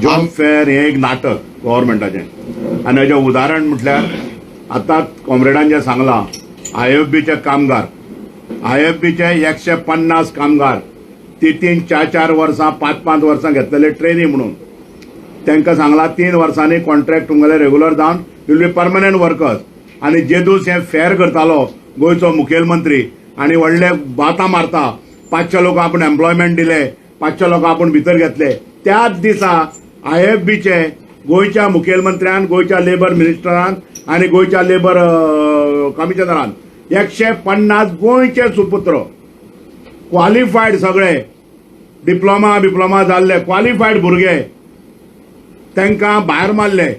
Job fair हें एक नाटक गव्हर्मेंटाचें. आनी हेजें उदाहरण म्हटल्यार आतां कॉम्रेडान जें सांगलां, आयएफबीचे कामगार, आयएफबीचे 150 कामगार तीन तीन चार चार वर्सां, पांच पांच वर्सां घेतलेले ट्रेनी म्हणून. तांकां सांगलां, 3 वर्सांनी कॉन्ट्रॅक्ट तुमगेले रेगुलर जावन will be permanent workers. आनी जेदूस हें फेर करतालो गोंयचो मुखेलमंत्री आनी व्हडले बातां मारता, 500 लोक आपूण एम्प्लॉयमेंट दिले, 500 लोक आपूण भितर घेतले, त्याच दिसा आयएफबीचे गोंयच्या मुखेलमंत्र्यान, गोंयच्या लेबर मिनिस्टरान आनी गोंयच्या लेबर कमिशनरान 150 गोंयचे सुपुत्र, क्वालिफायड, सगळे डिप्लोमा बिप्लोमा जाल्ले क्वालिफायड भुरगे, तांकां भायर मारले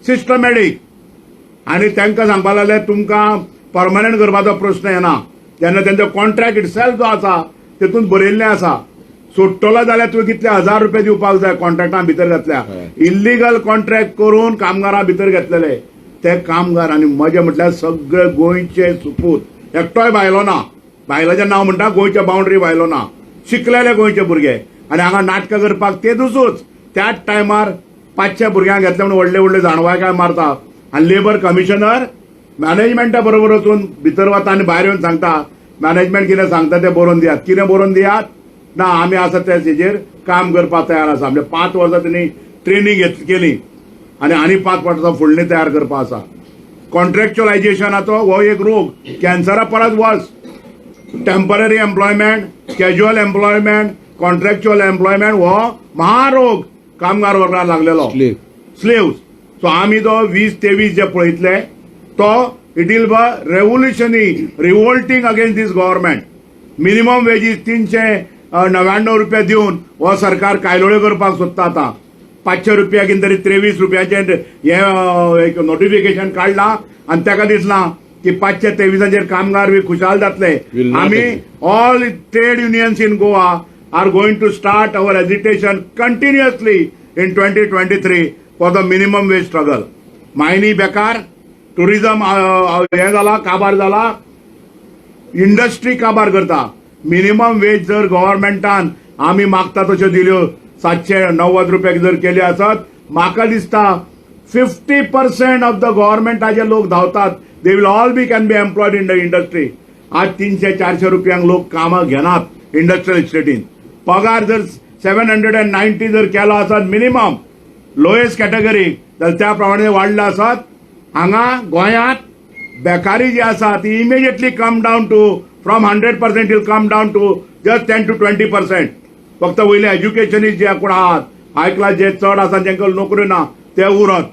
सिस्टमॅटीक. आनी तांकां सांगपाक लागले, तुमकां परमनंट करपाचो प्रश्न येना. जेन्ना तेंचो कॉन्ट्रॅक्ट इटसेल्फ जो आसा तेतून बरयल्लें आसा, सोडटलो जाल्यार तुवें कितले हजार रुपया दिवपाक जाय. कॉन्ट्रॅक्टां भितर घेतल्या, इल्लिगल कॉन्ट्रॅक्ट करून कामगारां भितर घेतलेले ते कामगार. आनी मजा म्हटल्यार सगळे गोंयचे सुपूत, एकटोय भायलो ना. भायल्याचें नांव म्हणटा, गोंयच्या बाउंड्री भायलो ना, शिकलेले गोंयचे भुरगे. आनी हांगा नाटकां करपाक ते दुसूच त्याच टायमार 500 भुरग्यांक घेतले म्हणून व्हडले व्हडले जाणवाय काय मारता. आनी लेबर कमिशनर मॅनेजमेंटा बरोबर वचून भितर वता आनी भायर येवन सांगता, मॅनेजमेंट कितें सांगता तें बरोवन दियात. कितें बरोवन दियात? ना, आमी आसा त्या हेजेर काम करपाक तयार आसा. म्हणजे 5 वर्सां तेणी ट्रेनींग घेत केली आनी आनी 5 वर्सां फुडली तयार करपा आसा. कॉन्ट्रॅक्च्युअलायझेशनाचो हो एक रोग, कॅन्सरा परस worse. Temporary employment, casual employment, contractual employment हो महारोग कामगार वर्गाक लागलेलो. Slave. स्लेव्स. सो आमी जो 2023 जे पळयतले तो it will be revolutionary, revolting against this government. Minimum wages 399 रुपया दिवन हो सरकार कायलोळ्यो करपाक सोदता. आतां 500 रुपया कितें तरी 23 रुपयाचें हें एक नोटिफिकेशन काडलां आनी ताका दिसलां की 523चेर कामगार बी खुशाल जातले. Will not आमी agree. All trade unions in Goa are going to start our agitation continuously in 2023 for the minimum wage struggle. Mayani बेकार, टुरिझम हें जाला, काबार जाला, इंडस्ट्री काबार करता. मिनिमम वेज जर गव्हर्मेंटान आमी मागता तश्यो दिल्यो, 790 रुपया जर केले आसत, म्हाका दिसता 50% ऑफ the गव्हर्मेंटाचे लोक धांवतात, they will all be can be employed in the industry. आज 300-400 रुपयांक लोक कामां घेनात इंडस्ट्रियल इस्टेटीन. पगार जर 790 जर केलो आसत मिनिमम लोएस्ट कॅटेगरी, जाल्यार त्या प्रमाणे वाडलो आसत, हांगा गोंयांत बेकारी जी आसा ती immediately come down to from 100% will come down to just 10 to 20%. फक्त वयले एज्युकेशनिस्ट जे कोण आहात, हाय क्लास जे चड आसा, जांकां नोकऱ्यो ना ते उरत.